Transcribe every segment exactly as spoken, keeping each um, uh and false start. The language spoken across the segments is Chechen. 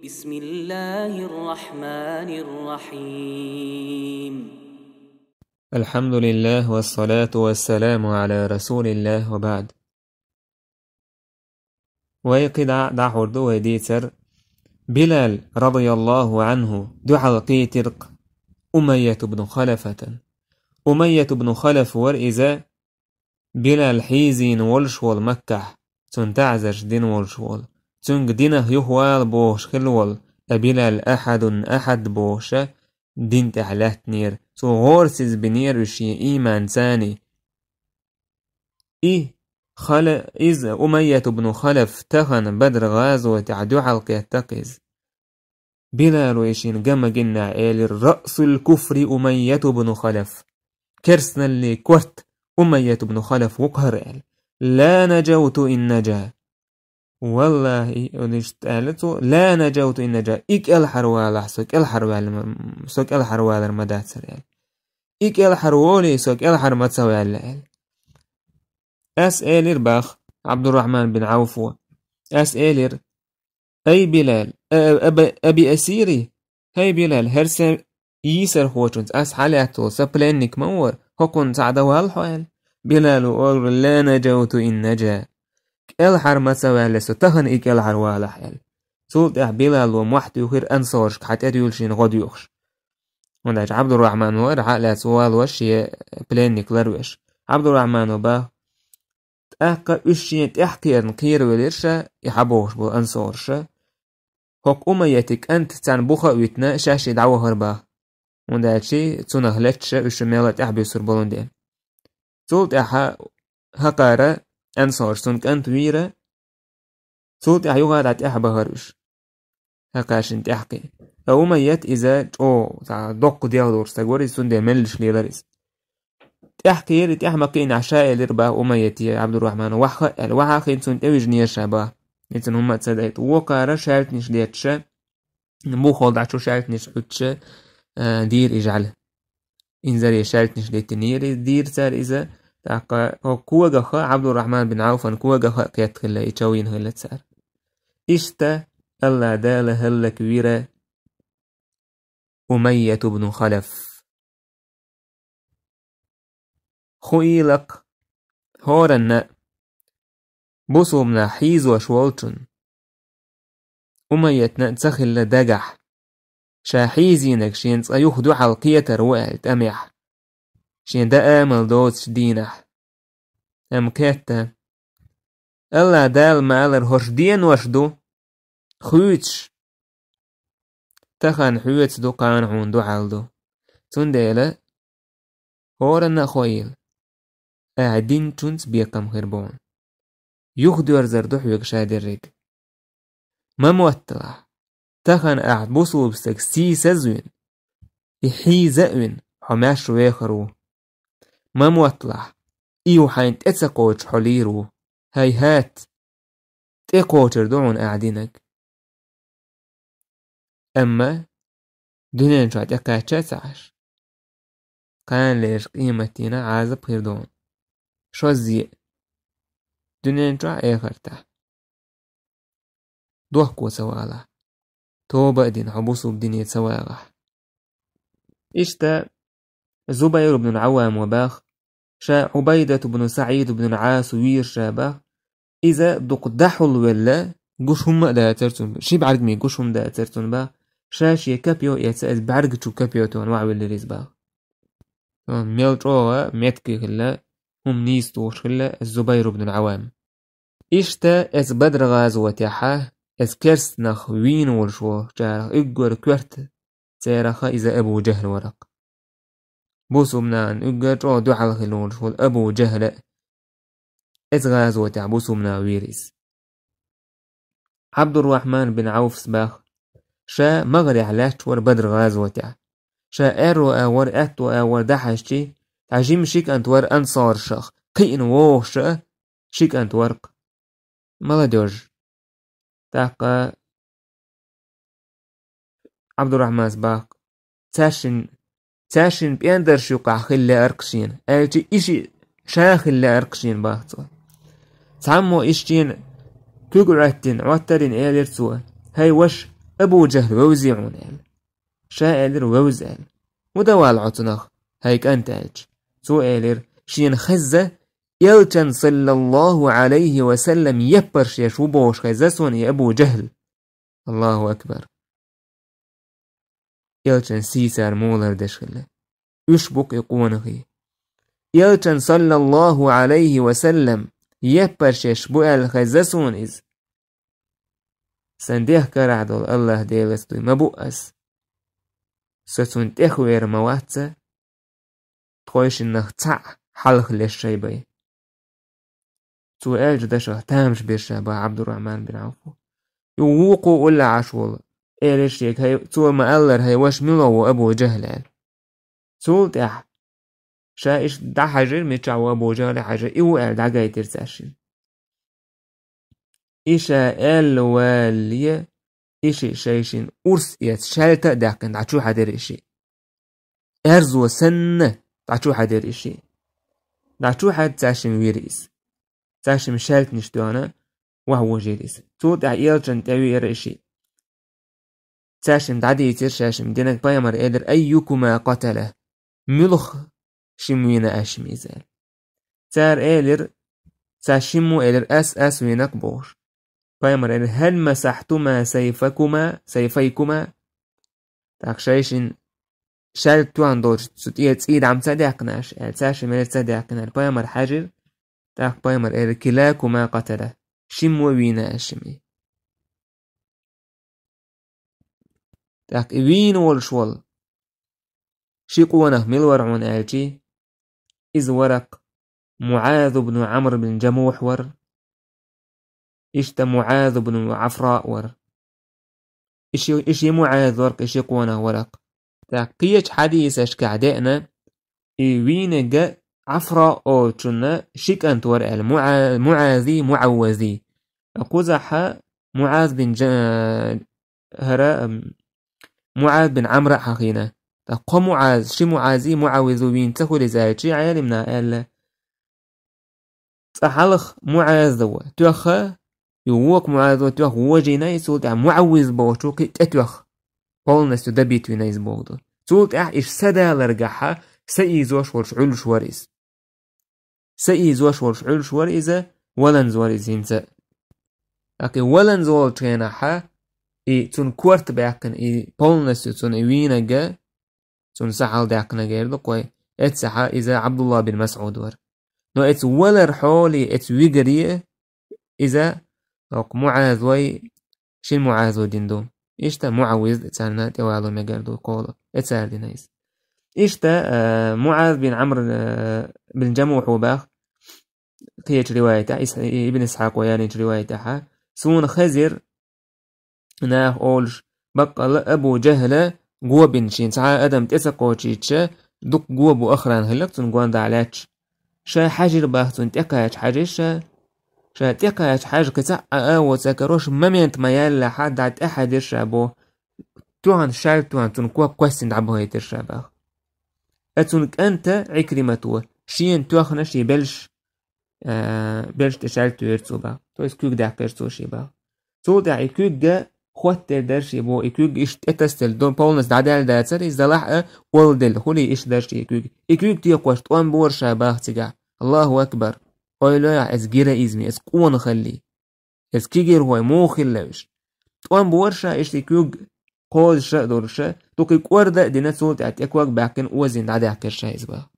بسم الله الرحمن الرحيم. الحمد لله والصلاة والسلام على رسول الله وبعد. Вай кхидӀа дӀахьур ду вай дийцар Билал, радияллаху анху, дуьхьал кхийтира-кх Умайят ибн Халафатан. Умайят ибн Халаф вара иза Билал хьийзийна волуш волу Маккахь, цунна таӀзарш дина волуш волу. Цуьнга динах юхавала бохуш хилла волу, а Билал ахьадун ахьад бохуша, дин тӀехь лаьттинера, цо гӀорасиз бинера уьш шен ийманца. И хала, иза Умайят ибн Халаф тахана Бадр гӀазотехь дуьхьал кхетта-кх иза. Билало и шена ган ма гиннехь элира: «Раъсул куфри Умайят ибн Халаф». Керстаналлин корта Умайят ибн Халаф ву-кх хӀара аьлла. «Ла наджавту ин наджа». Валлахи, иштта аьлла цо, «Ла наджавту ин наджа». И кӀелхьарвалахь со кӀелхьарваьлла ма-, со кӀелхьарвалар ма дацара аьлла. И кӀелхьарволий со кӀелхьар ма ца ваьлла аьлла. Ас элира бах, Абдуррахман бин Ӏавфо. Ас элира: «Ай Билал, а, а, аби, аби асири, хӀай Билал, хӀара сан йийсархочуьнца ас хьалаьтталц, сан пленник ма вара, хӀокхунна цхьаъ дан валла хьо?» аьлла. Билало олура: «Ла наджавту ин наджа». КӀелхьар ма ца ваьлла со, тахана и кӀелхьарвалахь аьлла. Цул тӀаьхьа Билало мохь туьйхира ансаршка хьан тӀе дуьйлушийн гӀо доьхуш. ХӀунда аьлча Абдуррахман вара хьа а лаьцна валош шен пленник ларвеш. Абдуррахмано бах, тӀаккха уьш шен тӀаьхкхерна кхеравелира ша, и хьабохуш болу ансарша. ХӀокху Умайятин кӀант царна буха а витина, шаьш и дӀавахара бах. ХӀунда аьлча цунах летташ уьш мелла тӀаьхьабуьсур болун дела. Цул тӀаьхьа хӀокхара ансарша цуьнан кӀант вийра, цул тӀаьхьа юха дӀа тӀаьхьабахара уьш. ХӀокхара шина тӀаьхкхи. Ткъа Умайят иза чӀогӀа цхьа доккха дегӀ долуш стаг вара иза, цундела меллаша лелара иза. ТӀаьхкхийра, тӀаьхьа ма кхиънехь ша элира бах Умайяте Абдуррахмана: «Ваха», аьлла, ваха а хиъна цунна тӀевижинера ша бах. Иза цунна хӀумма а ца дайта. Вокхара шаьлтанаш детташ, бухахула дӀа чу шаьлтанаш Ӏуьттуш, а, дийра и жӀаьла. Инзаре шаьлтанаш деттинера, дийра цара иза, тӀаккха хӀокху когах а, Абдуррахман бин Ӏавфан когах а кхетта хилла, и чов йина хилла цара. Иштта АллахӀ Дала хӀаллаквира Умайят ибн Халаф. Хуийлакх, хӀоранна а бусулбанаш хьийзош волчунна, Умайятна а ца хилла дагахь, ша хьийзийнарг шена цкъа юха дуьхьал кхетар ву аьлла тӀамехь, шен дан амал доцучу дийнахь. Амма кхетта, АллахӀ Дала ма-аллара, хӀорш денош ду, хуьйцуш. Тахана хьоьца ду, кхана хьуна дуьхьал ду. Цундела хӀоранна а хуийла, ахь динчунца бекхам хир бу хьуна. Юхадоьрзур ду хьоьга ша дерриг. Ма мотталахь, тахана ахь бусулба стаг сийсаз а вина, и хьийза а вина, хьо маьрша вехар ву. Ма мотталахь, и ю хьайна тӀе ца кхочуш хьо лийр ву. ХӀай-хӀат, тӀе кхочур ду хьуна ахь динарг. Амма дуьнен чохь тӀекхаьчча а ца Ӏаш, кханалерчу къематдийнахь Ӏазап хир ду хьуна. Шозза а, дуьнен чохь а, эхартахь. Дохко ца валахь, тоба а дина, хьо бусулба дине ца вагӀахь. Иштта Зубайр ибн Ӏаввамо бах, ша Ӏубайдат ибн СаӀид ибн Ӏасу вийра ша бах, иза дукха дӀахьулвелла, гуш хӀумма а дацара цунна, ши бӀаьргаме гуш хӀума дацара цунна бах, ша шен копьё эцна, иза бӀаьрга чу копьё тоьхна охьавеллера иза бах. Мел чӀогӀа меттиг хилла, хӀума нийса тухуш хилла Зубайр ибн Ӏаввам. Иштта эцу Бадр гӀазотехь, эцу керстанах вийна волуш волчарах уггар коьрта царах а иза Абу Жахьл вара-кх. Бусулбанашна уггар чӀогӀа дуьхьал хилла волуш волу Абу Жахьл а эцу гӀазотехь бусулбанах вийра иза. Ӏабдуррахьман бин Ӏавфас бах, ша магӀарехь лаьтташ вара Бадр гӀазотехь. Ша аьрру агӀор, аьтту агӀор дӀахьаьжчи, цхьа жима ши кӀант вара ансаршах, кхиъна вогӀуш а ши кӀант вара-кх. Молодёжь. ТӀаккха Ӏабдуррахьманас бах-кх: «Цаьршинна, цаьршинна пӀендарш юкъахь хила лаьара-кх шена», аьлчи, и шиъ ша хила лаьара-кх шена бах цо. Цхьаммо иштта шена куьг Ӏоьттина, Ӏоттарина элира цо: «ХӀай ваша, Абу Жахьл вевзий хьуна аьлла. Ша элира вевза аьлла. ХӀун дан ваьлла хьо цунах, хьай кӀант аьлча. Цо элира, шена хеза, элчан саллаллаху алейхи ва саллам яппарш еш ву бохуш хеза суна и Абу Жахьл. Аллаху акбар. Элчан сийсара мулар деш хилла. Уьш бу-кх и къонахий. Элчан саллаллаху алейхи ва саллам яппарш еш бу аьлла хеза суна иза. Сан дегӀ карахь долу Аллах Делаца дуй ма бу ас. Со цунна тӀехвер ма вац ца, тхойшиннах цхьаъ хьалха леш шай бай. Цо аьллачу дашах тамаш бира ша бах Ӏабдуррахьман бин Ӏавфу. И вукхо уллехь Ӏаш волу, элира шега, хьай, цо ма-аллара, хьай ваша мила ву Абу Жахьл аьлла. Цул тӀаьхьа ша иштта дӀахьажира, мичахь ву Абу Жахьл хьажира, и ву аьлла дӀагайтира цаьршинна. И ша аьлла валале, и шиъ шайшинна урс эца шаьлта а даьккхина, дӀа чу хьадира и шиъ. Аьрзо санна, дӀа чу хьадира и шиъ. ДӀа чу хьаьдда цаьршимма вира иза. Цаьршимма шаьлтанаш тоьхна, охьавожийра иза. Цул тӀаьхьа элчанна тӀевеара и шиъ. Цаьршимма дӀадийцира шаьршимма динарг, пайхамар элира: «Айюкума къатала?» Муьлха шимма вийна аьлла шимма иза аьлла. Цара элира, цхьа шиммо элира: «Ас, ас вийна-кх», – бохуш. Пайхамар элира: «Хьал масахьтума сайфакума, сайфайкума?» ТӀаккха шайшинна шаьлта тоьхна долчу цу тӀера цӀий дӀа ма ца даьккхина аша аьлла, цаьршимма элира: «Ца даьккхина», – аьлла. Пайхамар хьаьжира, тӀаккха пайхамар элира: «Килакума къатала». Шиммо вийна аьлла шимма и. ТӀаккха и вийна волуш волу ши къонах мила вара хьуна аьлчи, иза вара-кх МуӀаз бну Ӏамр бин Жамухь вара, иштта МуӀаз бну Ӏафраъ вара. И ши, и ши МуӀаз вара-кх, и ши къонах вара-кх. ТӀаккха кхечу хьадисашкахь деана, и вийнарг Ӏафраъ олучунна ши кӀант вара аьлла, МуӀа-, МуӀази, МуӀаввази. Кхузахь МуӀаз бин Жа-, хӀара, ам, МуӀаз бин Ӏамра а хьахийна. ТӀаккха кхо МуӀаз, ши МуӀази, МуӀаввази вийна ца хуьлу иза аьлчи, Ӏелимна аьлла: «Цкъа хьалха МуӀаз ву тоьхна, и вукху МуӀаз ву тоьхна вожийна иза, цул тӀаьхьа МуӀаввиз бохучу кхин а тӀетоьхна, полностью добить вина иза боху ду. Цул тӀаьхьа иша са даларгахьа, са ийзош волуш Ӏуьллуш вара иза». Са ийзош волуш Ӏуьллуш вара иза, валанза вара иза хӀинца а. ТӀаккха и валанза волчу хенахьа, и цунна корта баьккхина, и полностью цунна и вийнарг, цунна са хьалдаьккхинарг эр ду кхой, эццахьа иза Ӏабдулла бин МасӀуд вара. Но эца валар хьоле, эца вигаре, иза хӀокху МуӀаз вай, шин МуӀаз вай дина ду. Иштта МуӀаввиз царна тӀевало мегар ду кхолу, эцара дина иза. Иштта, а, МуӀаз бин Ӏамр, а, бин Жамухьо бах, кхечу риваятехь, Ис-, Ибн Исхьакъо ялийначу риваятехьа, суна хезира, наха олуш, баккъалла Абу Жахьла го бина шен цхьа а адам тӀе ца кхочийча, дукха го бу охрана хилларг цунна гондахь лаьтташ. Ша хьаьжира бах цунна тӀекхача хьаьжира ша. Ша тӀекхача хьаьжа кхин цхьа а агӀо ца карош, момент ма яьллехьа, дӀа тӀехьаьдира ша бо. Тоьхна шаьлта тоьхна цунна ког кхоьссина дӀабахийтира ша бах. Ткъа цунна кӀанта Ӏикримато шена тоьхна шен белш, а, белш тӀе шаьлта тоьхира цо бах. То есть куьг даьккхира цо шен бах. Цул тӀаьхьа и куьг хоттаделла дара шен бо, и куьг иштта тӀетасаделла, дон полностью дӀадаьлла дацара, иза далахь а, олладелла хуьлий иштта дара шен и куьг. И куьг текхош тӀом бора ша бах цигахь. Аллаху акбар! Ойла йойла ахь, эца героизме, эца къонахалле. Эца кегийрхой муха хилла уьш. ТӀом бора ша иштта и куьг кхозуша а долуша, дукха и кӀорда а дина, цул тӀаьхьа тӀе ког баьккхина, озийна дӀадаьккхира ша иза бах.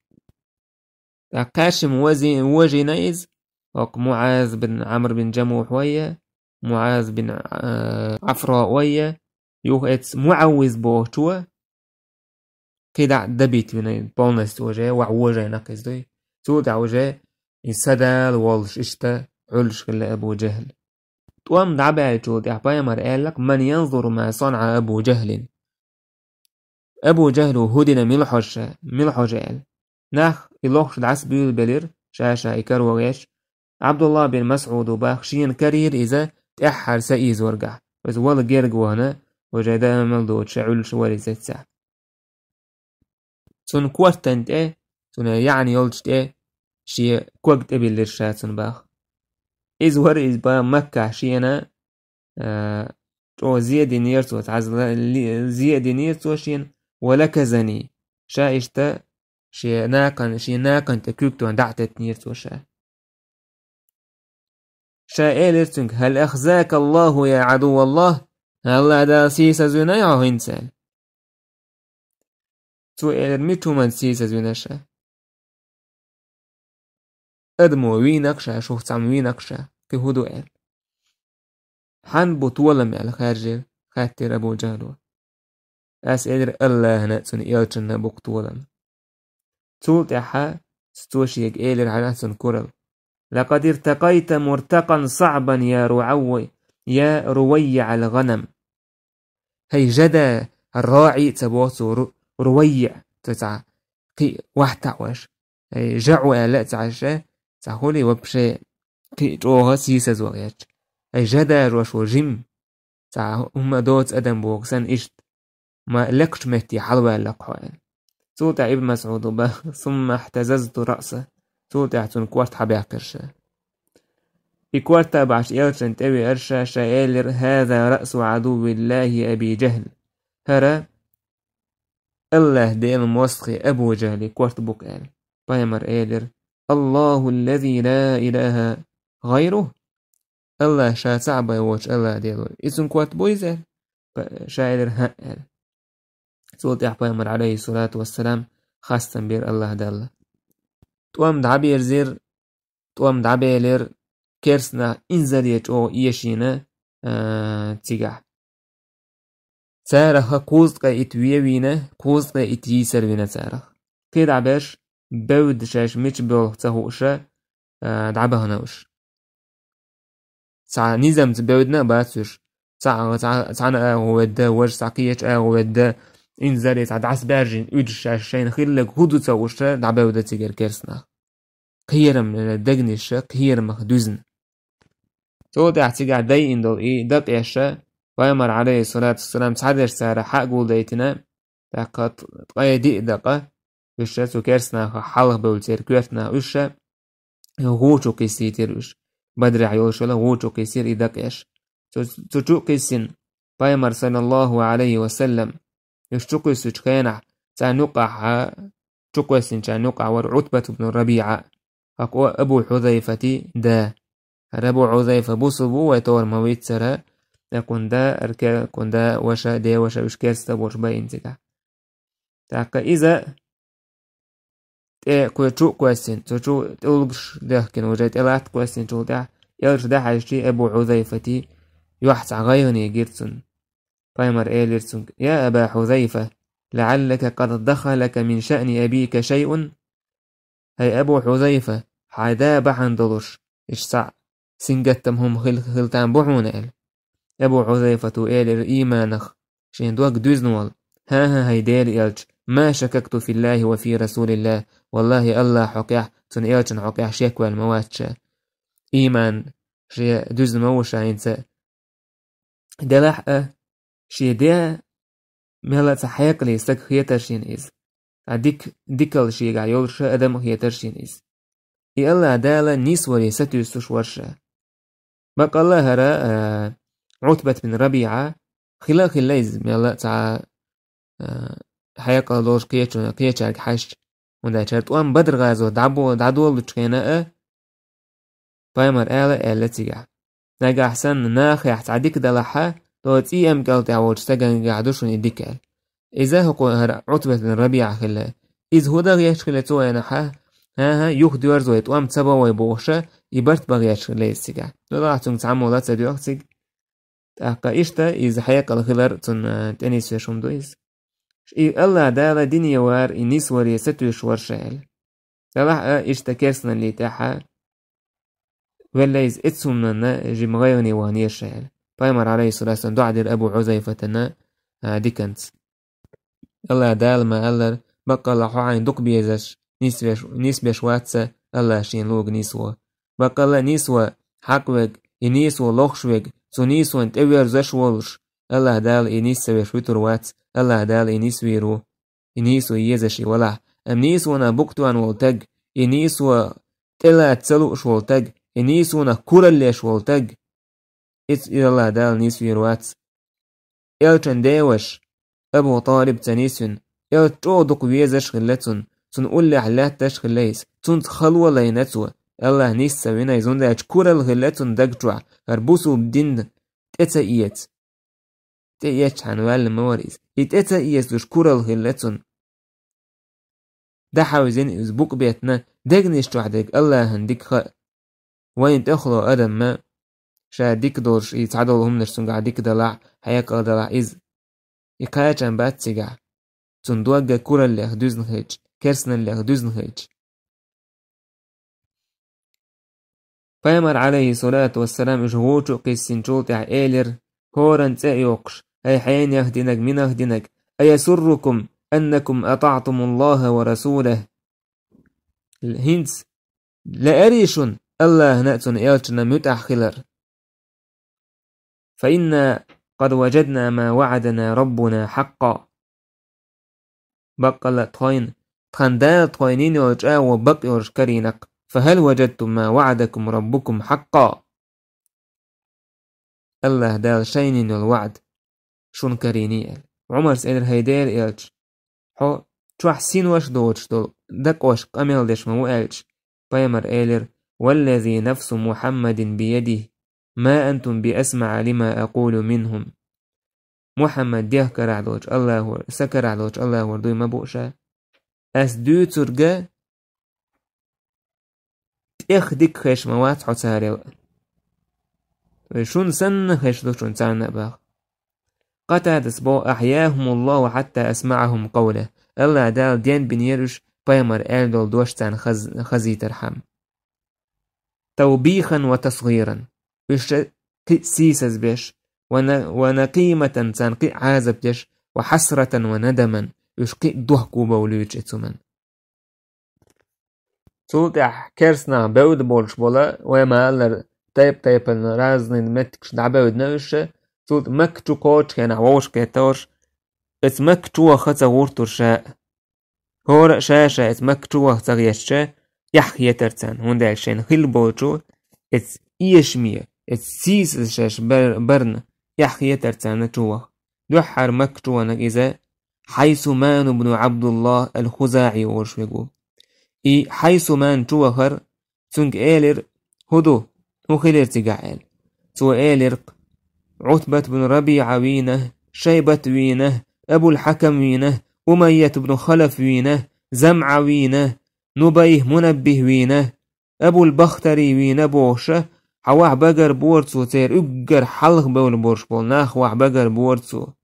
ТӀаккха кхаьшшима вази-, вожийна иза, хӀокху МуӀаз бин Ӏамр бин Жамухь вайя, МуӀаз бин, а, Ӏафраъ вайя, юха эцу МуӀаввиз бохучо, кхидӀа а добить вина, полностью уже ваха вожийна кхиз дуй. Цул тӀаьхьа уже и са дала воллуш иштта Ӏуьллуш хилла Абу Жахьл. ТӀом дӀабаьллачул тӀаьхьа пайхамар аьллакх: «Ман янзуру ма санӀа Абу Жахьлин». Абу Жахьло хӀу дина мила хьожа, мила хьожа аьлла. Нах и лохуш дӀасабуьйлабелира, ша-ша и каро гӀеш. Ӏабдулла бин МасӀудо бах, шена карийра иза тӀаьххьара са ийзоргахь. Иза вала герга вахана, уже даимал доцуша Ӏуьллуш вара иза эццахь. Цунна кортан тӀе, цунна яӀни йолчу тӀе, шен ког тӀебиллира ша цунна бах. Иза вара иза бах Маккахь шена, а, чӀогӀа зе а динера цо, цхьа зла-, ли-, зе а динера цо шена, ва лаказани, ша иштта шен накхан, шен накхан тӀе куьг тоьхна дӀа а теттинера цо ша. Ша элира цуьнга: «Хьал ахзака Аллаху, я Ӏадуваллах? АллахӀ Дала сийсазвинай хьо хӀинца?» Цо элира: «Мича хӀуманца сийсазвина ша? Адамо вийнакх ша, шух цхьамма вийнакх ша, кхин хӀун ду?» — аьлла. «Хьан бу толам?» — аьлла хаьржира, хаьттира Абу ДжахӀло. Ас элира: «АллахӀана а, цуьнан элчанна а бу-кх толам». Цул тӀаьхьа цо шега элира хьалха цуьнан куралла: «Лакъад иртакъайта муртакъан саӀбан, я РуӀавва-, я РуваййиӀал-гӀанам». ХӀай жа да, раӀи а ца боху цо, ру-, РуваййиӀ, цо цхьа кхин а вахьтахь веш. ХӀай жаӀу аьлла а ца Ӏаш, цхьа хуьлий вообще кхин а чӀогӀа сийсаза вахь ецча. ХӀай жа да жош ву жим, цхьа хӀумма доцу адам боху санна иштта. Ма лекхачу метте хьалаваьлла-кх хьо, аьлла. Цул тӀаьхьа Ибн МасӀуда боху: «Сумма ихьтазазту раъса». Цул тӀаьхьа цуьнан корта хьабаьккхира ша. И корта а бахьаш элчанна тӀевеара ша, ша элира: «ХӀаза раъсу Ӏадуввиллахи Аби ДжахӀл». ХӀара АллахӀ Делан мостагӀий Абу ДжахӀлан корта бу-кх, аьлла. Пайхамар элира: «Аллаху ллази ла илаха гӀайруху». АллахӀ ша цхьаъ бен воцуш АллахӀ Дела ву. И цуьнан корта бу иза, аьлла? Па-, ша элира: «ХӀаъ», — аьлла. Цул тӀаьхьа пайхамар, Ӏалайхиссалату вассалам, хастам бира АллахӀ Далла. ТӀом дӀабирзира, тӀом дӀабелира, керстанах инзаре чӀогӀа эшийна, а, цигахь. Царах кхузткъе итт вен вийна, кхузткъе итт йийсар вина царах. КхидӀа берш бевдда шаьш мича боьлху ца хууш, а, дӀабахана уьш. Цхьа низамца бевдна а бац уьш. Цхьа, цхьа, цхьана агӀо ведда, важа цхьа кхечу агӀо ведда, инзаре цхьа дӀасабаьржина уьдуш шаьш шайна хилларг хӀун ду ца хууш, дӀабевдда цигара керстанах. Кхерам, э, дегнаш, кхерамах дуьзна. Цул тӀаьхьа цигахь дайина долу и дакъа эшна, пайхамар, Ӏалайхиссалату вассалам, цхьадерш цара хьа а гулдайтина, тӀаккха ткъе диъ дакъа, уьш цу керстанах хьалха бевлла церан коьртанах уьш гӀу чу кхиссийтира уьш. Бадрехь йолуш йолу гӀу чу кхиссира и дакъа эшна. Цу, цу чу а кхиссина, пайхамар, саллаллаху Ӏалайхи ва саллам, уьш чу кхуьссучу хенахь, царна юккъахь, чу кхоьссинчарна юккъахь вара Ӏутбат ибн РабиӀа, хӀокхо Абу Хьузайфатан да. ХӀара Абу Хьузайфа бусулба ву, вай товр ма-виццара, кхунда, кхунда ваша, деваша, уьш керста а волуш байина цигахь. ТӀаккха иза тӀе кхо-, чу а кхоьссина, цу чу тӀулгаш дехкина, уже тӀе латта кхоьссинчул тӀаьхьа, элча дӀахьаьжчи Абу Хьузайфатан юьхь цхьа гӀайгӀане гира цунна. Пайхамар элира цуьнга: «Я Аба Хьузайфа, лаӀаллака къад дахалака мин шаъни абика шайъун?» ХӀай Абу Хьузайфа, хьайн да бахьана долуш, иштта цхьа сингаттам хӀума хил-, хила там бу хьуна, аьлла. Абу Хьузайфата элира ийманах, шен дог дуьзна волу: «ХӀан-хӀа, хӀай Делан элча, ма шакакту филлахи ва фи расулиллах, валлахи, АллахӀ хьокъехь, цуьнан элчан хьокъехь шек ваьлла ма вац ша». Ийман шен дуьзна ма ву ша хӀинца. Делахь а, шен де мел а цхьа хьекъале стаг хетара шена иза. Цхьа дик-, дикалла шегахь йолуш адам а хетара шена иза. И АллахӀ Дала нисваре сатуьйсуш вара ша. Баккъалла хӀара, а, Ӏутбат бин РабиӀа хила а хилла иза, мел а цхьа, а, хьекъал долуш кхечу-, кхечаьрга хьаьжча. ХӀунда аьлча хӀара тӀом Бадр-гӀазот дӀабо-, дӀадолучу хенахь а, пайхамар ала а аьлла цигахь: «Нагахь санна нахехь цхьа дика далахьа, то цӀий эмкӀал тӀехь волчу стагангахь ду шуна и дика», — аьлла. Иза хӀокхо хӀара Ӏутбат бин РабиӀа хилла. Иза хӀун дан гӀерташ хилла цо аьлча: «ХӀан-хӀа, юха доьрзу вай, тӀом ца бо вай», — бохуш, и барт бан гӀерташ хилла иза цигахь. Делахь цуьнга цхьаммо ла ца доьху цига. ТӀаккха иштта иза хьекъал хилар цунна тӀенисвеш хӀума ду иза. И АллахӀ Дала дине вара, и нисваре сатуьйсуш вара ша аьлла. Делахь а иштта керстаналлин тӀаьхьа велла иза, эцу хӀуманна жима гӀайгӀане ваханера ша аьлла. Пайхамар, Ӏалайхиссалату вассалам, дуӀа дира Абу Хьузайфатана, а, диканца. АллахӀ Дала ма-аллара: «Баккъалла хьо хьайна дукха безаш, нисвеш, нисбеш вац АллахӀ шена луург нисво. Баккъалла нисво хьакъ верг, и нисво лохуш верг, цу нисвана тӀеверзаш волуш, АллахӀ Дала и нис ца веш вуьтур вац, АллахӀ Дала и нисвийр ву, и нисво езаш и валахь. Амма нисванах букъ тоьхна волу таг, и нисво тӀелаца ца лууш волу таг, и нисванах куралла еш волу таг, иза, иза АллахӀ Дала нисвийр вац». элчан деваш, Абу ТӀалиб ца нисвина, элча чӀогӀа дукха везаш хилла цунна, цунна уллехь лаьтташ хилла иза, цунца хало лайна цо, Аллахь нисса вина иза, хӀунда аьлча куралла хилла цунна даг чохь, хӀара бусулба дин тӀе ца эца. ТӀеэцчхьана ваьлла ма вара иза. И тӀе ца эцалуш куралла хилла цунна. ДӀахьевзина иза букъ беттана, дегнаш чохь дерг Аллахьан дика хаа. Вайна тӀехула адамма ша дика долуш, и цхьадолу хӀуманаш цуьнгахь дика далахь, хьекъал далахь иза. И кхачам бац цигахь. Цунна догга кураллех дуьзна хилча, керсналлех дуьзна хилча. Пайхамар, Ӏалайхиссалату вассалам, уьш гӀу чу кхиссинчул тӀаьхьа элира, хӀоранна цӀе а йоккхуш: «ХӀай хьенех динарг, минах динарг, аясуррукум аннакум атаӀтумуллаха ва расулах?» ХӀинца лаьарий шуна Аллахьна а, цуьнан элчанна а муьтӀахь хилар? «Фа инна къад ваджадна ма ваӀадана раббуна хьакъкъа». Баккъалла тхойна, тхан Дала тхойна йина йолу чӀагӀо бакъ йолуш карийна-кх. «Фа хӀал ваджадтум ма ваӀадакум раббукум хьакъкъа?» Аллахь Дала шайна йина йолу ваӀда шуна карийний аьлла. Ӏумарс элира: «ХӀай Делан элча, хьо чохь синош доцуш долу дакъош къамел деш ма ву», аьлча, пайхамар элира: «Валлази нафсу Мухьаммадин биядихи, ма антум биасмаӀа лима акъулу минхум». Мухьаммад дегӀ карахь долчу Аллахьор, са карахь долчу Аллахьор дуй ма бу ша. Ас дуьйцург тӀех дика хезаш ма вац хьо царел а. Вай шуна санна хезаш ду шуна царна а баха. Къатадас боху: «Ахьяхумуллаху хьатта асмаӀахум къавлах». Аллахь Дала денбинера уьш пайхамар аьлла долу дош царна хаз-, хазийтархьама. «Тавбихан ва тасгӀиран». Уьш кхин а сийсазбеш, ва на-, ва накъиматан, царна кхин а Ӏазап деш, ва хьасратан ва надаман, уьш кхин а дохко бовлуьйтуш и цуман. Цул тӀаьхьа керстанах бевдда болуш бола, вай ма-аллара, тайп-тайпана разный меттигаш дӀабевдина уьш, цул тӀе Макка чу кхочу хенахь вовшахкхетарш, эца Макка чу ваха ца гӀуртур ша а. ХӀора а ша-ша эца Макка чу ваха ца гӀерташ, эхь хетара царна, хӀунда аьлча шайна хилла болчу эца эшаме, эца сийсаза шаьш бар-, барна, эхь хетара царна чу ваха. Дуьххьара Макка чу ваханарг иза Хьайсуман ибн Абдуллах ал-ХузаӀи олуш верг ву. И Хьайсуман чу вахара, цуьнга элира: «ХӀун ду? ХӀун хилира цигахь?» – аьлла. Цо элира-кх: «Ӏутбат бну РабиӀа вийна, Шайбат вийна, Абул-Хьакам вийна, Умайят бну Халаф вийна, ЗамӀа вийна, Нубайх Мунаббих вийна, Абул-Бахтари вийна», – бохуша, хьан ваха багар бора цо, церан уггар хьалха бевлла болуш болу нах ваха багар бора цо.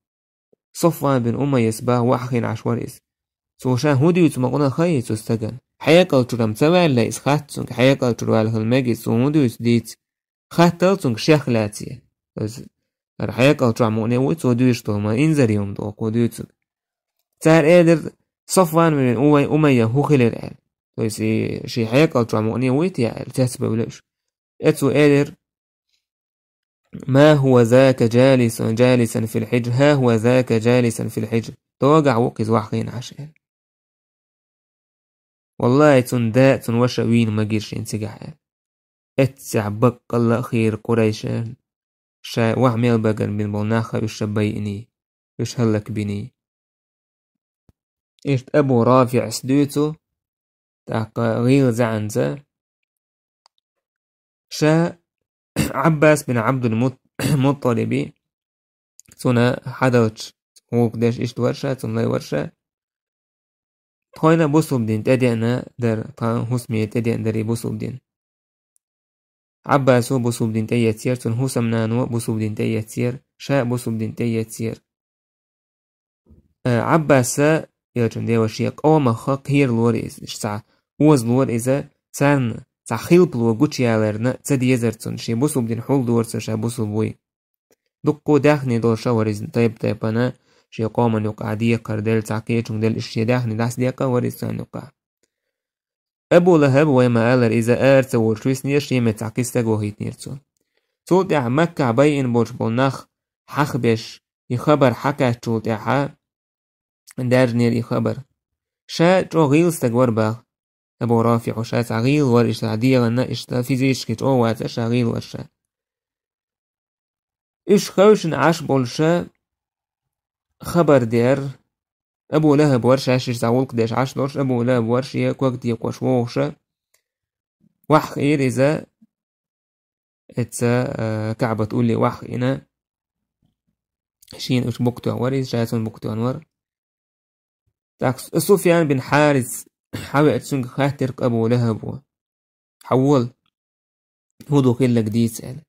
Софван бин Умайяс баха ваха хиъна Ӏаш вара иза. Цо ша хӀун дуьйцу ма къуна хаьий цу стагана. Хьекъал чуьра-м ца ваьлла иза, хаьттира цуьнга, хьекъал чуьра ваьлла хила мега иза, цо хӀун дуьйцу дийца. Хаттал цуьнга шех лаьцна. Иза хӀара хьекъал чохь мукъане вуй цо дуьйцуш долу, ма инзаре хӀума доху дуьйцург. Цара элира: «Софван бин Увай, Умайя хӀун хилира?» – аьлла. То есть, и шен хьекъал чохь мукъане вуй те аьлла, цецбевлла уьш. Э, цо элира: «Ма хӀува зака джалисан, джалисан фил хьиджр, хӀа хӀува зака джалисан фил хьиджр». Догахь ву-кх иза ваха хиъна Ӏаш аьлла. Валлахи, цунна да а, цунна ваша а вийна магира шена цигахь аьлла. Эццехь баккъалла а хийра Къурайша, ша ваха мел багарна бина болу нах а уьш ша байиний, уьш хӀаллакбиний. Иштта Абу РафиӀас дуьйцу, тӀаккха гӀийла заьӀанца, ша Ӏаббас бин Ӏабдул Мут-, Мутталиби, цунна хьадалча гӀуллакх деш иштта вара ша, цунна лай вара ша. Тхойна бусулба дин тӀедеана дара, тхан хӀусаме тӀедеана дара и бусулба дин. Ӏаббасо бусулба дин тӀеэцнера, цуьнан хӀусамнано бусулба дин тӀеэцнера, ша а бусулба дин тӀеэцнера. Э, Ӏаббаса, элчан деваша, шен къомах кхералора иза, иштта цхьа озалора иза, царна цхьа хилпало гучуяларна ца дезара цунна, шен бусулба дин хьулдора цо ша бусулба вуй. Дуккха даьхни долуш а вара иза, тайп-тайпана, шен къоман юкъахь декхар делла, цхьа кхечунга делла, иштта шен даьхни дӀасадекъа а вара иза царна юкъахь. Абу ЛахӀаб, вай ма-аллара, иза ара ца волуш виснера, шен метта цхьа кхин стаг вохийтинера цо. Цул тӀаьхьа Маккахь байина болуш болу нах хьахабеш, и хабар хьакхаьччул тӀаьхьа даьржинера и хабар. Ша чӀогӀа гӀийла стаг вара баха. Абу РафиӀа ша цхьа гӀийла вара, иштта дегӀана, иштта физически чӀогӀа вацара ша, гӀийла вара ша. Уьш хевшина Ӏаш болуша, хабар дер, Абу ЛахӀаб вар шаьшшиъ цхьа гӀуллакх деш Ӏаш долуш, Абу ЛахӀаб вар шен ког декъош вогӀуша, вахьа хиира иза, эцца, а, КаӀбат улле вахьа хиъна, шена уьш букъ тоьхна вар иза, ша цунна букъ тоьхна вар. ТӀаккха Суфьян бин Хьарис хьавеача цуьнга хаьттира Абу ЛахӀабо: «Хьавола, хӀун ду хилларг дийца», — аьлла.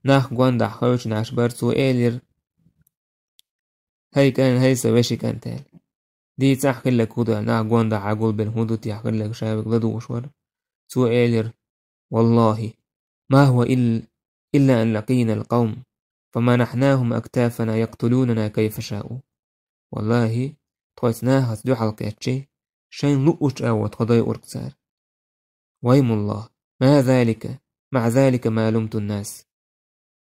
Нах гондахь хевшина Ӏаш бара, цо элира: «ХӀай кӀан, хӀай сан вешин кӀант», — аьлла. «Дийцахь хилларг хӀун ду», — аьлла, нах гондахь гулбелла хӀун ду техьа хилларг ша вега ладугӀуш вара. Цо элира: «والله ما هو إلا، إلا أن لقينا القوم فمنحناهم أكتافنا يقتلوننا كيف شاءوا». «ВаллахӀи, тхо оцу нахаца дуьхьал кхаьччи, шайна луъучу агӀор тхо дойура цара». «وأيم الله، مع ذلك، مع ذلك ما لمت الناس».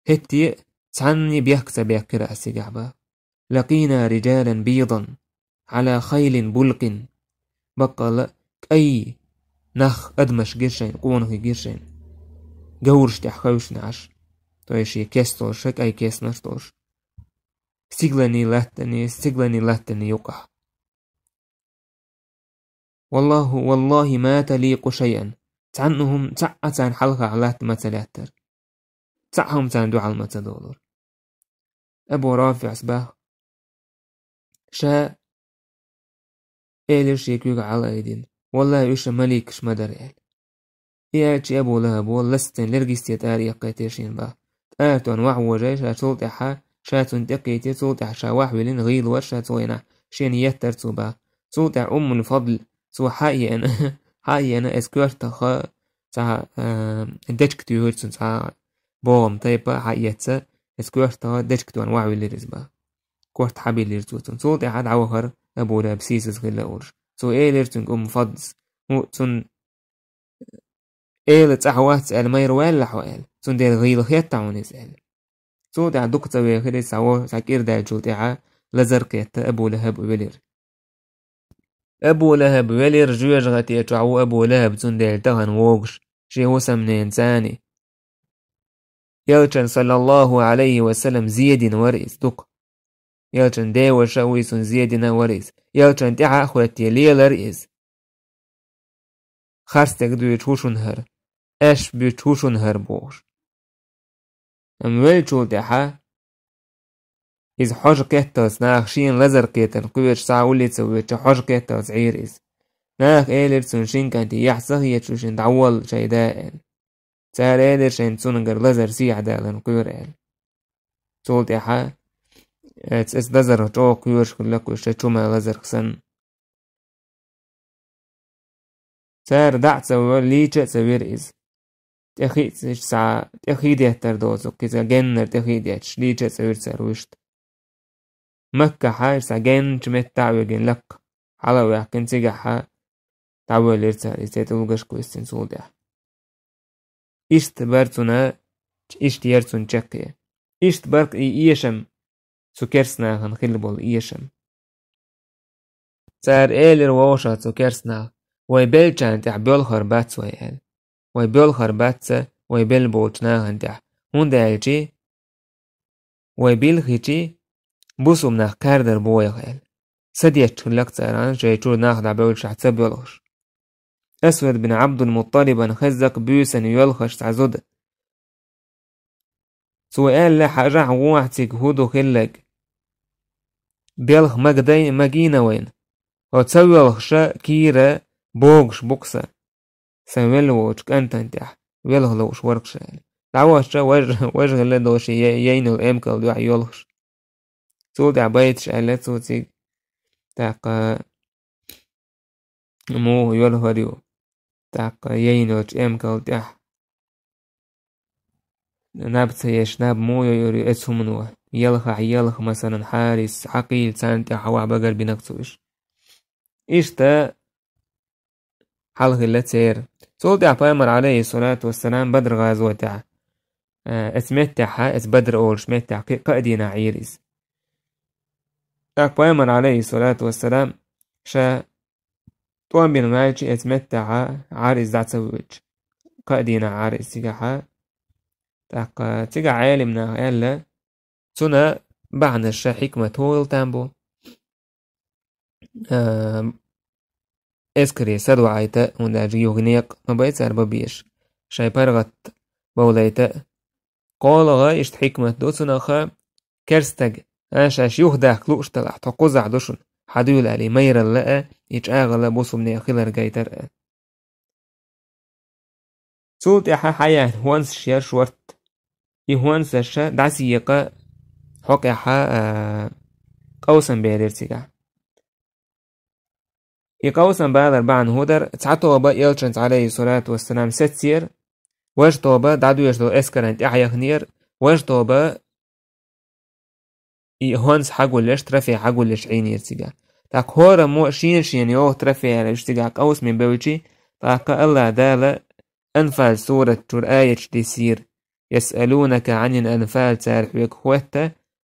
ХӀетте а цхьанне бехк ца баьккхира ас цигахь, бах. «لقينا رجالا بيضا على خيل بلق». Баккъалла а кӀай нах, адамаш гира шайна, къонахий гира шайна, говраш тӀехь хевшина Ӏаш. То есть шен кест долуш, кӀай кестнаш долуш. Стигланийн латтанийн, стигланийн латтанийн юкъахь. «والله، والله ما تليق شيئا». Цхьанна хӀума цхьаъ а царна хьалха латта ма ца лаьттара. Цхьаъ хӀума царна дуьхьал ма ца долура. Абу РафиӀас бах, ша элира шен куьйга хьалаайдина: «ВаллахӀи, уьш маликаш ма дара», — аьлла. И аьлча Абу ЛахӀабо ластийна лергисте тӀара эккхийтира шена, бах. ТӀара тоьхна вахьа вожий ша, цул тӀаьхьа ша цунна тӀекхийтира, цул тӀаьхьа ша вахьа виллина, гӀийла вара ша цу хенахь, шена еттара цо, бах. Цул тӀаьхьа Уммул Фадл цо хьаеана, хьаеана, эцу коьртах цхьа, а, дечка туьйхира цунна, цхьа богӀам тайпа хьаэца, эцу коьртах дечка тоьхна вахьа виллира иза, бах. Корта хьабиллира цо цунна. Цул тӀаьхьа дӀавахара Абу ЛахӀаб сийсаза хилла а волуш. Цо элира цуьнга Умму Фадлас: «ХӀу, цунна эла цӀахь вац аьлла, майра ваьлла хьо?» — аьлла. «Цундела гӀийла хетта хьуна иза», — аьлла. Цул тӀаьхьа дукха ца вехира иза, цхьа во, цхьа кӀира даьллачул тӀаьхьа лазар кхетта Абу ЛахӀаб велира. Абу ЛахӀаб велира жоьжахате чохь ву Абу ЛахӀаб, цундела тахана вогуш, шен хӀусамненацани. Элчан, саллаллаху Ӏалайхи ва саллам, зен дина вара иза дукха. Элчан деваша а вуй, цунна зен дина вара иза. Элчан тӀаьхьа а хӀоьттина лелара иза. Харцдерг дуьйцуш ву шуна хӀара, аьшпаш буьйцуш ву шуна хӀара бохуш. Амма веллачул тӀаьхьа иза хьожа кхетталц, наха шена лазар кхетарна кхоьруш, цхьа уллица воьдучу хьожа кхетталц Ӏийра иза. Наха элира цунна: «Шин кӀанте, яхь ца хеташ ву шуна, дӀаволла шайн да», — аьлла. Цара элира шайна цуьнгара лазар сехьадаларна кхоьру аьлла. Цул тӀаьхьа, э, эцу лазарх чӀогӀа кхоьруш хилла кхуьш, шайн чу ма лазарх санна. Цара дӀа а ца вора, лийча а ца вира иза. ТӀехиъца, иштта цхьа тӀехиъ деттар доцург, кхин цхьа геннара тӀехиъ детташ, лийча а ца вира цара вуьшта. Маккахьа иштта цхьа генначу метта дӀа а вигина лакха, хьала а ваьккхина, цигахьа дӀавоьллира цара иза, цӀе тӀулгашка висина цул тӀаьхьа. Иштта бара цунна, иштта яра цунна чаккхе. Иштта бара-кх и эшам, цу керстанахана хилла болу эшам. Цара элира вовшах цу керстанаха: «Вай беллачарна тӀехь боьлхур бац вай», — аьлла. «Вай боьлхур бац вай белла болчу нахана тӀехь, хӀунда аьлча вай билхичи, бусулба нах кхаьрдар боху», — аьлла. Са детташ хиллакх цара, шайн чуьра нах дӀабевллашехь ца боьлхуш. Асвад бин Ӏабдул-Мутталибан хеззакх буьйсанна йоьлхуш цхьа зуда. Цо аьлла: «Хьажахь, вон ахь цига хӀун ду хилларг. Белха магадай-, магийна вайна. Хьо ца воьлхуша кийра богуш бу-кх сан. Сан велла волчу кӀантана тӀехь велха лууш вара-кх ша», — аьлла. ДӀавахча важа, важа хилла долуш я-, яйна йолу эмкал дуьхьа йоьлхуш. Цул тӀаьхьа байташ аьлла цо цига. ТӀаккха муха йоьлхур ю? ТӀаккха яйна йолчу эмкал тӀехь наб ца еш, наб муха йойур ю эцу хӀумано? Елхахь елха, масалан, хьарис, хьакхийла царна тӀехь хьавахь багарбинарг цо уьш. Иштта хьал хилла церан. Цул тӀаьхьа пайхамар, алейхиссалату вассалам, Бадр гӀазотехь, э, эцу меттехьа, эцу Бадр олуш меттехь кхин а кхаа дийнахь Ӏийра иза. ТӀаккха пайхамар, алейхиссалату вассалам, ша тӀом бина ваьлча, эцу меттехьа Ӏара иза дӀа ца воьдуш. Кхаа дийнахь Ӏара иза цигахьа. ТӀаккха цигахь Ӏелим наха аьлла, цунна бахьанаш ша хьикмат хӀола там бу. А, эскаре садоӀайта, хӀунда аьлча юха некъ ма бай цара бан безаш. Шайн паргӀат бовлайта. КхоалагӀа иштта хьикмат ду цунах, керстаг, а, шаьш юхадахка лууш далахь, тхо кхузахь ду шуна, хьадуьйла аьлла, и майралла а, и чӀагӀалла бусулба некъ хилар гайтар а. Цул тӀаьхьа хьаяьхьна хӀонсаш яр шортта. И хӀонсаш дӀасаекъа хьокъехьа, а, къовсам баьлира цигахь. И къовсам балар бахьана хӀун дара, цхьа тоба элчанца, Ӏалайхи ссалату вассалам, сецира, важа тоба дӀадоьжуш долу эскаран тӀаьхьаяхнера, важа тоба и хӀонс хьагулъеш, трофей хьагулъеш Ӏийнера цигахь. ТӀаккха хӀораммо шена-шена йогӀу трофей аьлла, уьш цигахь къовсаме бевлчи, тӀаккха АллахӀ Дала Анфал сурат чуьра аяташ диссийра: «يسألونك عن الأنفال», цара хьоьга хоьтту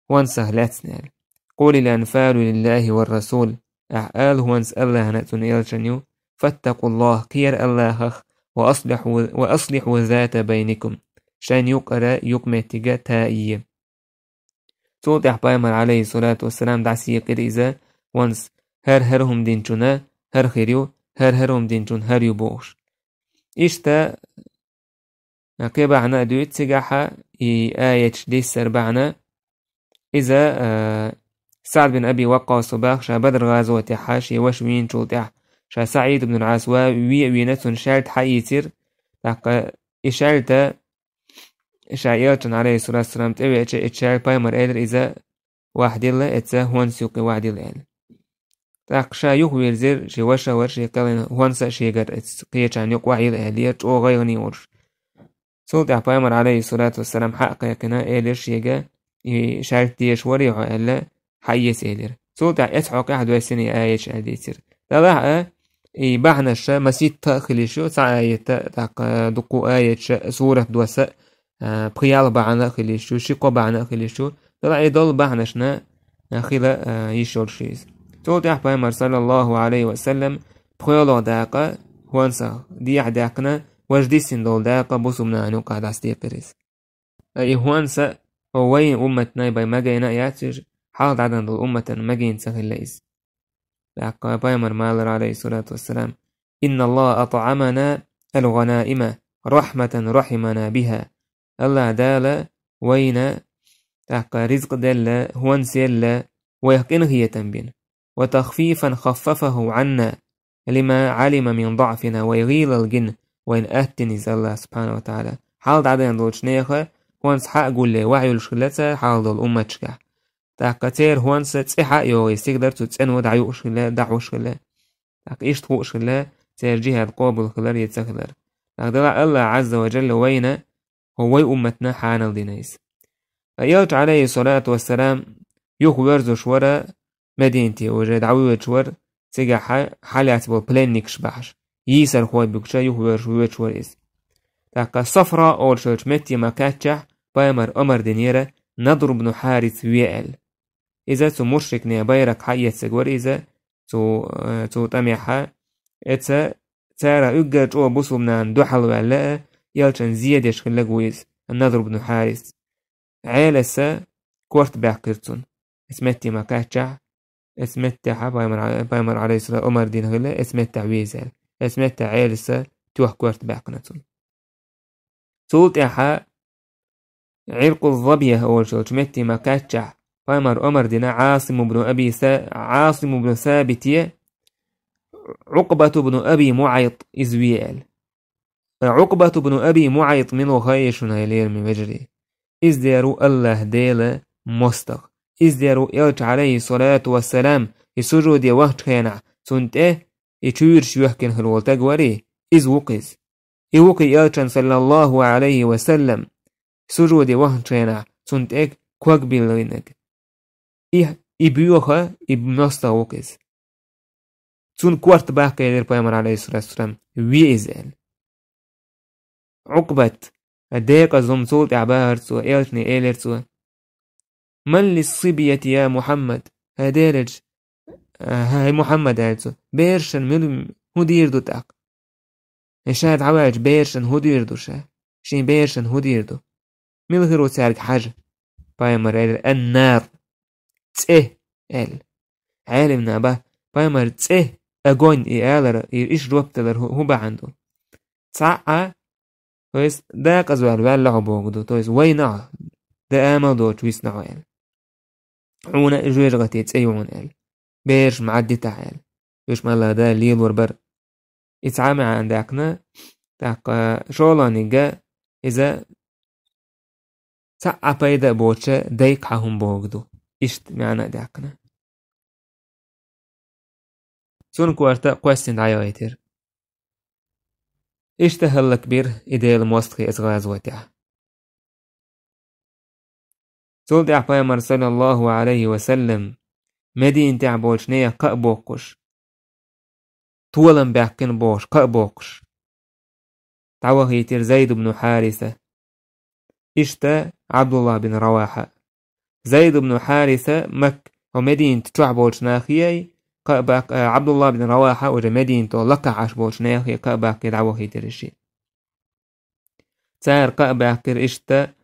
хӀонсах лаьцна аьлла. «قل الأنفال لله والرسول», ахьа ала хӀонс АллахӀна а, цуьнан элчанна ю, «فاتقوا الله», кхера АллахӀах, «وأصلحوا، وأصلحوا ذات بينكم», шайн юкъара юкъаметтига тае. Цул тӀаьхьа пайхамар, Ӏалайхи ссалату вассалам, дӀасаекъира иза хӀонс, хӀара-хӀара хӀума динчунна хӀара хир ю, хӀара-хӀара хӀума динчунна хӀара ю бохуш. Иштта кхин бахьана а дуьйцу цигахьа, и аяташ диссар бахьана. Иза, а, СаӀд бин Аби Ваккъасо боху, ша Бадр гӀазотехьа шен ваша вийначул тӀаьхьа, ша СаӀид ибн Ӏас ван ве а вийна, цунна шаьлта хьаийцира. ТӀаккха и шаьлта ша элчанна, Ӏалайхи ссалату вассалам, тӀевеача, и шаьлта пайхамар элира иза: «Вахдилла, эцца хӀонс юккъе вахдилла», аьлла. ТӀаккха ша юхавирзира, шен ваша а вара, шен кхелина хӀонс а шегара, эцца кхечарна юкъе вахдилла аьллера, чӀогӀа гӀайгӀане волуш. Цул тӀаьхьа пайхамар, Ӏалайхи ссалату вассалам, хьа а кхайкхина, элира шега, и шаьлта дезаш варий хьо аьлла, хьаэца элира. Цул тӀаьхьа эцу хьокъехь доьссина и аяташ аьлла дийцира. Делахь а, и бахьанаш масийтта а хила йиш ю, цхьа аят а, тӀаккха дуккха а аяташ а, сурат досса а, а, пхи-ялх бахьана а хила йиш ю, ши-кхо бахьана а хила йиш ю. Делахь и долу бахьанашна, а, хила, а, йиш йолуш ю иза. Цул тӀаьхьа пайхамар, саллаллаху Ӏалайхи ва саллам, пхоьалгӀа дакъа хӀонсах дехьа даьккхина, важа диссина долу дакъа бусулба нахана юкъахь дӀасадекъира иза. Ткъа и хӀонс а вайн умматана бен магийна а яц иза, хьалха дӀадахана долу умматана магийна ца хилла иза. ТӀаккха пайхамар ма аллара, Ӏалайхи ссалату вассалам: «إن الله أطعمنا الغنائم رحمة رحمنا بها». АллахӀ Дала вайна тӀаккха ризкъ делла, хӀонс елла, вайх къинхетам бина. «وتخفيفا خففه عنا لما علم من ضعفنا», вай гӀийлалла гина, вайна аттина иза АллахӀа, субхьанаху ва тагӀала. Хьалха дӀадахана долчу нехан хӀонс хьа а гулъе, ваха йолуш хилла цара хьалха долу умматашкахь. ТӀаккха церан хӀонс цӀе хьа а йогӀий, стигалара цу цӀено дӀаюуш хилла, дӀахьуш хилла. ТӀаккха иштта хууш хилла, церан жихӀад къобал хилар я ца хилар. ТӀаккха делахь АллахӀ Ӏазза ва Жалла вайна, хӀо вай умматна хьанал дина иза. Ткъа элча, Ӏалайхи ссалату вассалам, юха воьрзуш вара, Мединате уже дӀавоьдуш вара, цигахь хьа-, хьалаьцна болу пленникаш бахьаш, йийсархой буьгуш, юха воьрзуш воьдуш вара иза. ТӀаккха Сафра олуш йолчу метте ма кхаьччахь, пайхамар омар динера Надр бну Хьарис ве аьлла. Иза цу мушрикне байракх хьаэцнарг вара иза, цу, э, цу тӀамехьа. Эца цара уггар чӀогӀа бусулба нахана дуьхьал ваьлла а, элчан зе деш хилларг ву иза, Надр бну Хьарис. Ӏеласа корта баьккхира цунна. Эца метте ма кхаьччахь, эца меттехьа пайхамар, пайхамар, Ӏалайхиссалам, омар дина хилла, эца меттехь веза аьлла. Эца меттехь Ӏеласа тоьхна корта баьккхина цунна. Цул тӀаьхьа Ӏиркъул Забья олуш йолчу метте ма кхаьччахь, пайхамар омар дина Ӏасим ибн Аби Са-, Ӏасим ибн Сабите, Ӏукъбат ибн Аби МуӀайт иза ве аьлла. Ткъа Ӏукъбат ибн Аби МуӀайт мила ву хаий шуна, хьоме лераме вежарий? Иза дер ву АллахӀ Делан мостагӀа. Иза дер ву элча, Ӏалайхиссалату вассалам, и сужуде вахчу хенахь, цунна тӀе и чуьйраш йоьхкина хир волу стаг варий, иза ву-кх иза. И ву-кх и элчан, саллаллаху Ӏалайхи ва саллам, сужуде вахчу хенахь, цунна тӀе ког биллинарг. И, и боьха, и мостагӀа ву-кх иза. Цунна корта баккха элира пайхамар, Ӏалайхиссалату вассалам, ве иза аьлла. Ӏукъбат, декъаза хӀума цул тӀаьхьа бахара цо, элчане элира цо: «Ман лиссибьяти, я Мухьаммад?» ХӀай Делан элча, хӀай Мухьаммад, аьлла цо, берашна мила, хӀун дийр ду тӀаккха? И ша дӀаваьлча берашна хӀун дийр ду ша? Шен берашна хӀун дийр ду? Мила хир ву цаьрга хьажа? Пайхамар элира: «Ан-нар». цӀе аьлла. Ӏелимнаха боху, пайхамар цӀе, огонь и алар, и иштта жоп далар хӀу-, хӀун бахьана ду? Цхьаъ а, то есть, декъаза ваьлла ваьлла хьо бохург ду, то есть, вайна хьо, де амал доцуш висна хьо аьлла. Хьуна и жоьжахати цӀе ю хьуна аьлла. Бераш ма Ӏаддитахь аьлла. Уьш ма Аллах Дала лелор бара. И цхьа маьӀна даьккхина, тӀаккха шолгӀаниг иза цхьа а пайда а боцуш дайккха хӀума бохург ду. Иштта маьӀна а даьккхина. Цунна корта кхоьссина дӀаяхийтира. Иштта хӀаллакбира и Делан мостагӀий оцу гӀазотехь. Цул тӀаьхьа пайхамар, саллаллаху Ӏалайхи ва саллам, Мединатехь болчу нехан кхаъ боккхуш, толам баьккхина бохуш, кхаъ боккхуш, дӀавахийтира Зайд ибн Хьариса. Иштта Ӏабдулла бин Равахьа. Зайд ибн Хьариса Макка, хӀо Мединат чохь болчу нахе, кхаъ бак-, а, Ӏабдулла бин Равахьа уже Мединато лакхахь Ӏаш болчу нахе кхаъ баккхий дӀавахийтира ши. Цара кхаъ баьккхира иштта,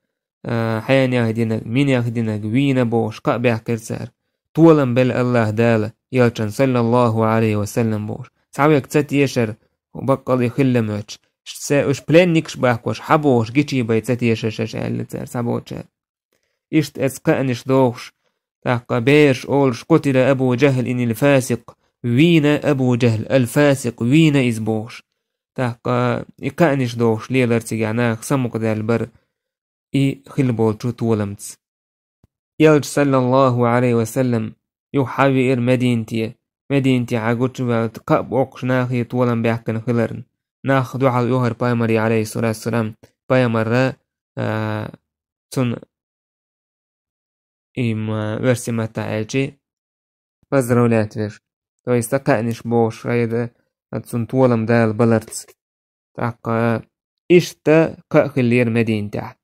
а, хьенех динарг, минех динарг, вийна бохуш, кхаъ баьккхира цара. Толам белла Аллах Дала, Элчан, саллаллаху Ӏалайхи ва саллам, бохуш. Цхьа верг ца тешара, баккъалла хилла моьттуш. Ша уьш пленникаш бахкош, хьан бохуш, гичий бай ца тешара шаьш, аьлла цара, цхьаболчара. Иштта эцу кхаънаш дохуш, тӀаккха бераш олуш, «Къутила Абу Джахлин ал-фасикъ», вийна Абу Джахл ал-фасикъ, вийна иза бохуш. ТӀаккха и кхаънаш дохуш лелара цигахь нах, самукъадаьлла бара и хилла болчу толамца. Элча, саллаллаху Ӏалайхи ва саллам, юха хьан веара Мединате. Мединатехь гучуваьлла, кхаъ боккхуш нахе толам баьккхина хиларна. Нах дуьхьал оьхура пайхамаре, Ӏалайхиссалату вассалам, пайхамара, а, цунна и ма-, оьрсийн маттахь аьлчи, поздравлять веш. То есть, кхаънаш бохуш, хӀайда, цунна толам Дала баларца. ТӀаккха иштта кхаъ хиллера Мединатехь.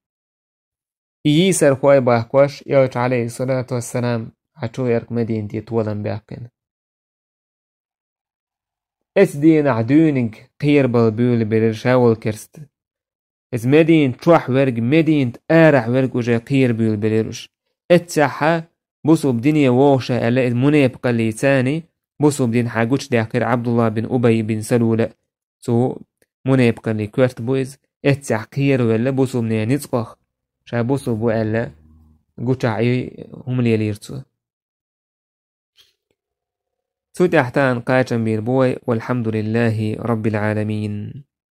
И йийсархой бахкош, Элча, Ӏалайхиссалату вассалам, хьан чу гӀерг Мединате толам баьккхина. Эцу дийнахь дуьйниг кхерабала буьйлабелира ша волу керста. Иза Мединат чохь верг, Мединат арахь верг уже кхерабуьйлабелира уьш. Эццехьа бусулба дине вогӀуша аьлла, иза мунепакъаллица царна бусулба дин хьан гучудаьккхира Ӏабдулла бин Убай бин Салула. Цу мунепакъаллин коьрта бу иза, эццехь кхеравелла бусулба нехан ницкъах, ша бусулба ву аьлла, гучахь и хӀума лелийра цо. Цу тӀехь тахана кхачам бийр бу вай, валхьамдулиллахи раббил Ӏаламин.